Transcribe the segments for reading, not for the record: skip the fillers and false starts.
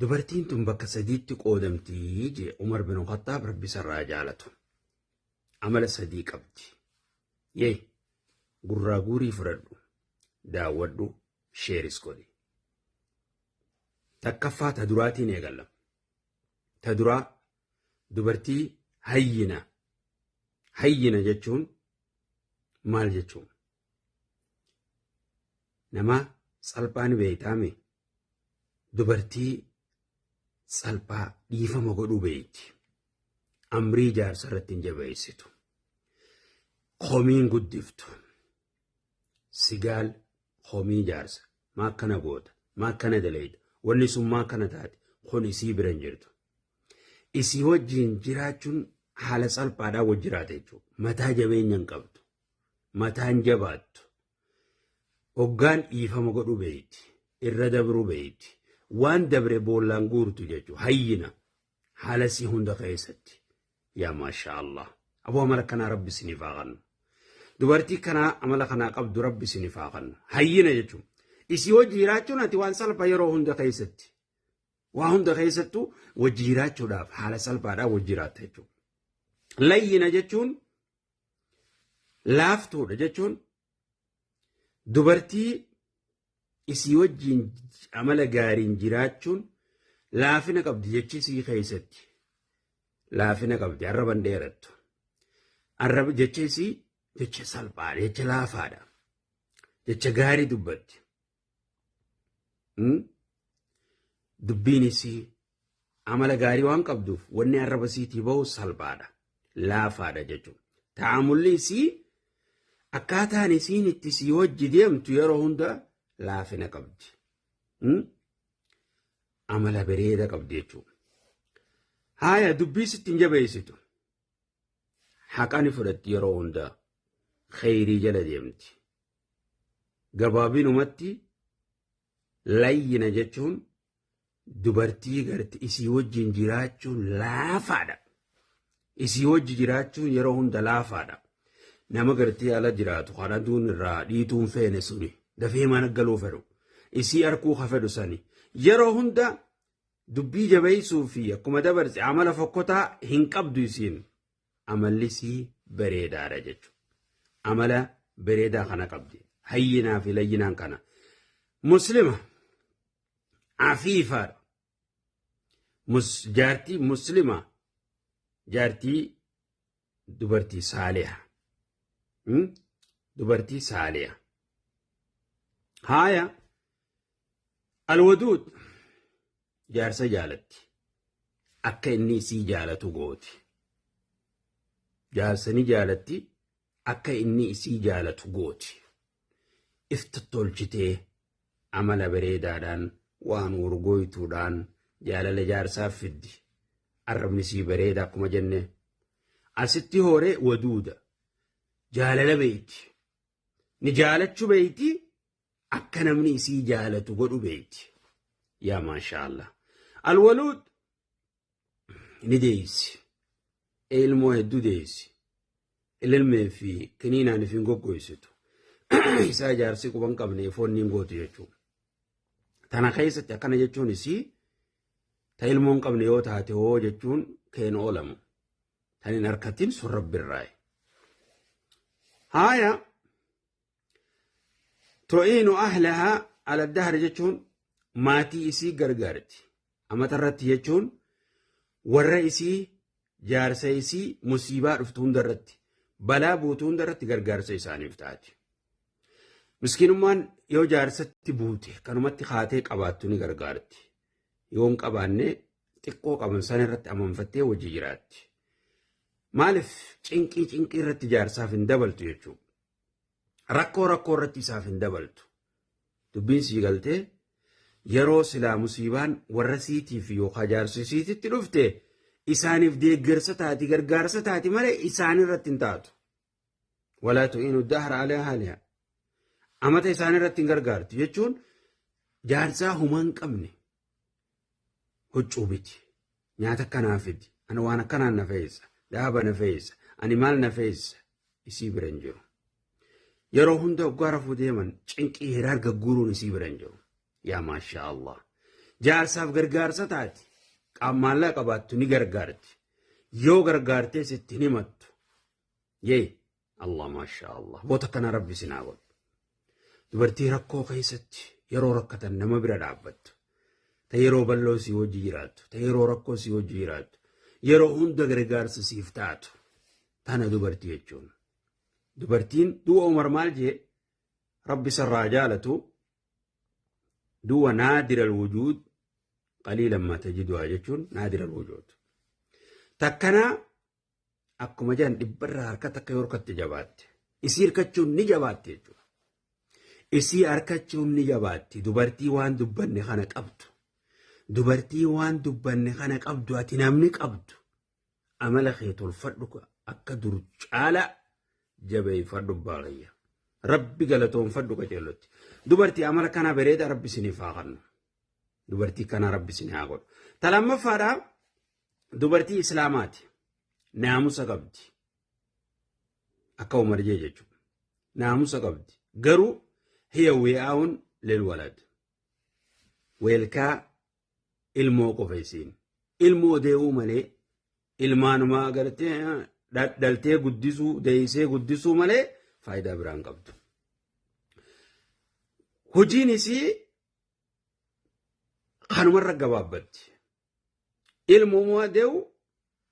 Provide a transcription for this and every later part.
Dubartiin tun bakka sadiitti qoodamti jee Umar bin Khattaab, Rabbi isarraa jaalatu. Amala sadii qabdi. Yee gurraa guurii fudhadhu, daawwadhu, share is godhi. Takkaffaa, ta duraatiin eegalla. Ta duraa dubartii hayyina. Hayyina jechuun maal jechuun? Nama salphaan beeytaame, dubartii salphaa dhiifama godhuu beeyti. Amrii jaarsa irratti hin jabeessitu. Komiin guddiftu. Sigaal komii jaarsa. Maa akkana goota? Maa akkana daleeyta? Wanni sun maa akkana taate? Kun isii bira hin jirtu. Isii wajjin jiraachuun haala salphaadhaan wajji jiraata jechuudha. Mataa jabeenya hin qabdu. Mataan jabaattu. Hoggaan dhiifama godhuu beeyti. Irra dabruu beeyti. Waan dabre boollaan guurtu jechuudha. Hayyina. Haala isii hunda keessatti. Yaa maashaa Allah. Aboo, amala kanaa Rabbi isiniif haa kennu. Dubartii kanaa amala kanaa qabdu Rabbi isiniif haa kennu. Hayyina jechuun. Isii wajji jiraachuun ati waan salphaa yeroo hunda keessatti. Waa hunda keessattuu wajji jiraachuudhaaf haala salphaadhaan wajji jiraatta jechuudha. Layyina jechuun, laaftuudha jechuun, dubartii isii wajjin amala gaariin jiraachuun laafina qabdi jechi isii keessatti. Laafina qabdi, arraban dheerattu. Arraba jecha isii jecha salphaadha, jecha laafaadha. Jecha gaarii dubbatti. Dubbiin isii amala gaarii waan qabduuf wanni arraba isiitii bahu salphaadha. Laafaadha jechuudha. Ta'amulli isii, akkaataan isiin itti sii wajji deemtu yeroo hunda laafina qabdi. Amala bareeda qabdi jechuudha. Haaya, dubbii sitti hin jabeessitu. Haqa ni fudhatti yeroo hunda. Kheyrii jala deemti. Gabaabinumatti layyina jechuun dubartii garti isii wajjin jiraachuun laafaadha. Isii wajji jiraachuun yeroo hunda laafaadha. Nama gartee ala jiraatu kan aduun irraa dhiituun feene suni dafee mana galuu fedhu. Isii arkuu ka fedhu sani. Yeroo hunda dubbii jabeessuu fi akkuma dabarse amala fokkotaa hin qabdu isiin. Amalli isii bareedaadha jechuudha. Amala bareedaa kana qabdi. Hayyinaa fi layyinaan kana. Muslima afiifaadha. Jaartii muslima, jaartii dubartii saaliha. Dubartii saaliha. Haaya, alwaduud jaarsa jaalatti. Akka inni isii jaalatu gooti. Jaarsa ni jaalatti, akka inni isii jaalatu gooti. Ifta tolchitee amala bareedaadhaan, waan urgooytuudhaan jaalala jaarsaaf fiddi. Arrabni isii bareeda akkuma jenne. Asitti hooree waduuda. Jaalala beeyti. Ni jaalachuu beeyti, akka namni isii jaalatu godhu beeyti. Yaa maashaa Allah. Alwaluud ni deeysi. Ilmoo hedduu deeysi. Ililmee fi kiniinaan if hin goggoysitu. Isaa jaarsi quban qabne foonni hin gootu jechuudha. Tana keessatti akkana jechuun isii ta ilmoo hin qabne yoo taate hoo jechuun keen oolamu. Tan hin harkatin sun Rabbi irraayi. Haaya, tu'iinu ahlahaa ala dahri jechuun maatii isii gargaarti. Amata irratti jechuun warra isii, jaarsa isii, musiibaa dhuftu hunda irratti, balaa buutu hunda irratti gargaarsa isaaniif taati. Miskiinummaan yoo jaarsatti buute kanumatti kaatee qabaattu ni gargaarti. Yoo hin qabaanne xiqqoo qaban sana irratti amanfattee wajji jiraatti. Maaliif cinqii cinqii irratti jaarsaaf hin dabaltu jechuudha. Rakkoo rakkoo irratti isaaf hin dabaltu. Dubbiin sii galtee, yeroo silaa musiibaan warra siitiif yookaan jaarsa siititti dhufte isaaniif deeggarsa taati, gargaarsa taati malee isaan irratti hin taatu. Walaa tu'iinu dahra alaa haaliha. Amata isaan irratti hin gargaartu jechuun jaarsaa humaa hin qabne huccuu biti. Nyaata akkanaa fidi. Ani waan akkanaan na fe'isa. Daaba na fe'isa. Ani maal na fe'isa. Isii bira hin jiru. Yeroo hunda hoggaa rafuu deeman cinqii hiraar gagguuruun isii bira hin jiru. Yaa maashaa Allah. Jaarsaaf gargaarsa taati. Maallaqa qabaattu ni gargaarti. Yoo gargaartees itti himattu. Yee Allah, maasha Allah. Boota kana Rabbi sinaa godhu. Dubartii rakkoo keessatti yeroo rakkatan nama bira dhaabbattu. Ta yeroo bal'oo si wajji jiraattu. Ta yeroo rakkoo si wajji jiraattu. Yeroo hunda gargaarsa siif taatu. Tana dubartii jechuun. Dubartiin du'a Umar maal jee, Rabbi sarraa jaalatu, du'a نادر الوجود قليلا ما تجدها jechuun نادر الوجود. Takkana akkuma jedhan dhibbarraa harka takka yoo harkatti jabaatte. Isii hirkachuun ni jabaatte jechuudha. Isii harkachuun ni jabaatti. Dubartii waan dubbanne kana qabdu. Dubartii waan dubbanne kana qabdu ati namni qabdu. Amala kee tolfadhu, akka dur caala jabeeffadhu baay'ee. Rabbi galatoonfadhu qaceellotti. Dubartii amala kana bareeda Rabbi isiniif haa kennu. Dubartii kana Rabbi isin haa godhu. Ta lammaffaadhaa dubartii Islaamaati. Naamusa qabdi. Akka Umar jee jechuudha. Naamusa qabdi. Garuu هي وعاء للولد. Weelkaa ilmoo qofa isiin. Ilmoo dee'uu malee, ilmaanumaa gartee dhaltee guddisuu, deessee guddisuu malee faayidaa biraan qabdu. Hojiin isii kanumarra gabaabbatti. Ilmuma dee'u,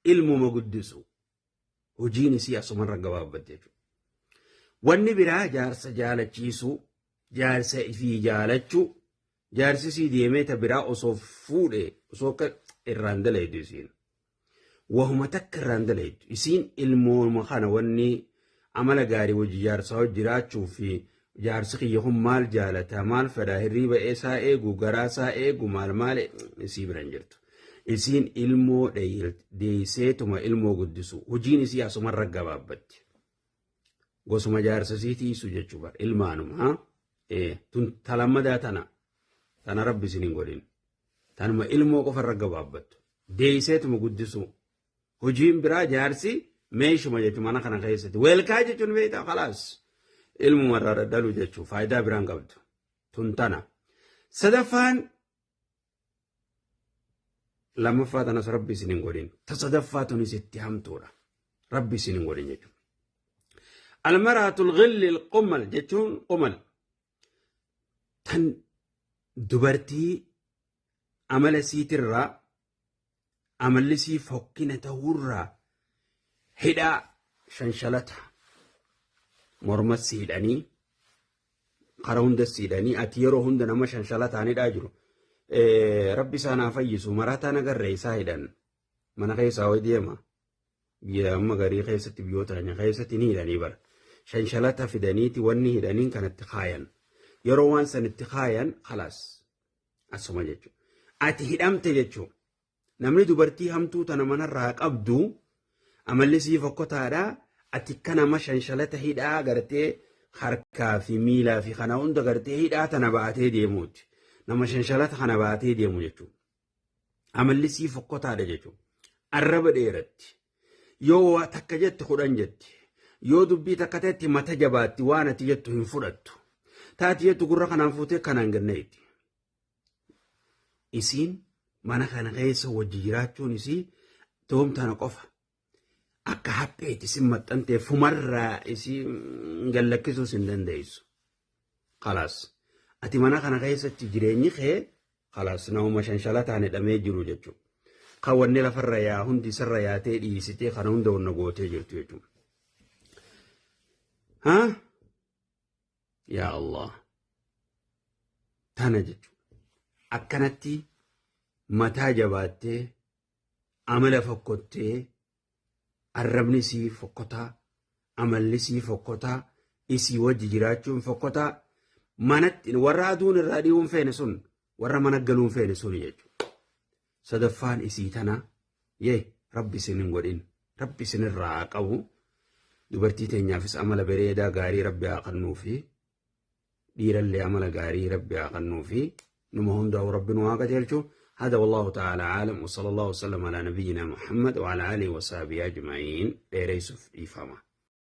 ilmuma guddisu. Hojiin isii asumarra gabaabbatti jechuudha. Wanni biraa jaarsa jaalachiisuu, jaarsa ifii jaalachuu, jaarsi isii deemee ta biraa osoo fuudhe osoo akka irraan dalaydu isiin. Wahuma takka irraan dalaydu. Isiin ilmooma kana wanni amala gaarii wajji jaarsaa jiraachuu fi jaarsi kiyya kun maal jaalata, maal fedha, hirriiba isaa eegu, garaa isaa eegu, maal maal isii biran jirtu. Isiin ilmoo deesseetuma ilmoo guddisu. Hojiin isii asumarra gabaabbatti. Gosuma jaarsa isii tiisu jechuudha. Ilmaanuma. Tun talammadaa tana. Tana Rabbi isin hin godhin. Tanuma ilmoo qofarra gabaabbattu. Deesseetuma guddisu. Hojiin biraa jaarsi meeshuma jechuudha mana kana keessatti. Weelkaa jechuun beektaa خلاص. Ilmuma irraa dhadhalu jechuudha. Faayidaa biraan qabdu. Tun tana. Sadaffaan, lammaffaa tanas Rabbi isin hin godhin. Ta sadaffaa tunis itti hamtuudha. Rabbi isin hin godhin jechuudha. المرأة الغل القمل jechuun قمل. Tan dubartii amala siitirraa, amalli sii fokkina ta'urraa, hidhaa shanshalata morma siidhanii, kara hunda siidhanii, ati yeroo hunda nama shanshalataan hidhaa jiru. Rabbi isaan haa fayyisu, marataan agarree isaa hidhan mana keessaa ho'i deema. Biyya amma garii keessatti, biyyoota keenya keessatti ni hidhanii bara. Shanshalata fidaniiti wanni hidhaniin kanatti kaayan. Yeroo waan sanitti kaayan خلاص asuma jechuudha. Ati hidhamte jechuudha. Namni dubartii hamtuu tana manarraa qabdu amalli sii fokkotaadha. Ati akka nama shanshalata hidhaa gartee harkaa fi miilaa fi kana hunda gartee hidhaa tana baatee deemuuti. Nama shanshalata kana baatee deemu jechuudha. Amalli sii fokkotaadha jechuudha. Arraba dheeratti. Yoo waa takka jette 10 jetti. Yoo dubbii takka ta'etti mata jabaatti, waan ati jettu hin fudhattu. Taati jettu gurra kanaan fuutee kanaan ganneetti. Isiin mana kana keessa wajji jiraachuun isii toomtana qofa. Akka hapheetti isin maxxantee fumarraa isii gallakkisuus hin dandeessu. خلاص. Ati mana kana keessatti jireenyi kee خلاص namuma shanshalataan hidhamee jiru jechuudha. Kan wanni lafarra yaa hundi isarra yaatee dhiisitee kana hunda wanna gootee jirtu jechuudha. Haa? Yaa Allah. Tana jechuudha. Akkanatti mataa jabaattee, amala fokkottee, arrabni sii fokkotaa, amalli sii fokkotaa, isii wajji jiraachuun fokkotaa, manatti warra aduun irraa dhi'uun feene sun, warra mana galuun feene sun jechuudha. Sadaffaan isii tana. Yee, Rabbi isin hin godhin. Rabbi isin irraa haa qabu. Dubartii teenyaafis amala bareedaa gaarii Rabbi haa kennuufi. Dhiirallee amala gaarii Rabbi haa kennuufi. Numa hundaa'u Rabbi nu haa qajeelchu. هذا والله تعالى أعلم وصلى الله وسلم على نبينا محمد وعلى آله وصحبه أجمعين. Dheereessuuf dhiifama.